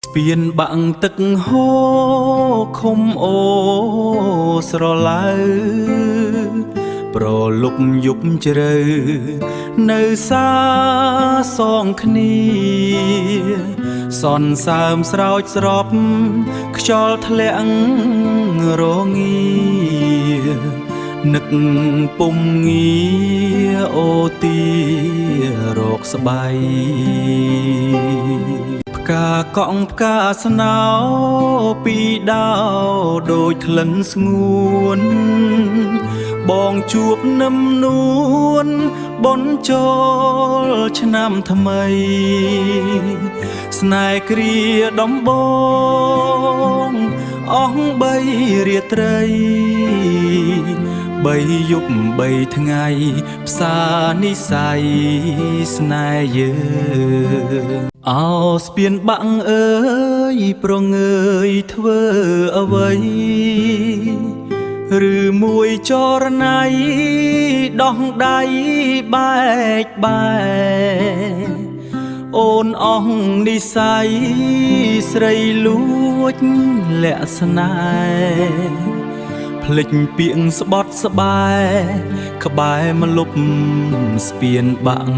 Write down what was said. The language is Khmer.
ស្ពានបាក់ទឹកហូរឃុំអូស្រឡៅប្រលប់យប់ជ្រៅនៅសាសងគ្នាសនសើមស្រោចស្រពខ្យល់ធ្លាក់រងានឹកពុំងារអូទីរកស្បៃផ្កាកក់ផ្កាស្នោពីដោដូចក្លិនស្ងួនបងជួបនឹមនួនបនចូលឆ្នាំថ្មីស្នេហ៍គ្រាដំបងអស់បីរាត្រីបីយប់បីថ្ងៃផ្សារនិស័យស្នេហ៍យើងអោស្ពានបាក់អើយប្រងើយធ្វើអ្វីឬមួយចរណៃដោះដៃបែកបែកអូនអស់និស័យស្រីលួចលាក់ស្នេហ៍ភ្លេចពីងស្បត់ស្បែកក្បែរមលុបស្ពានបាក់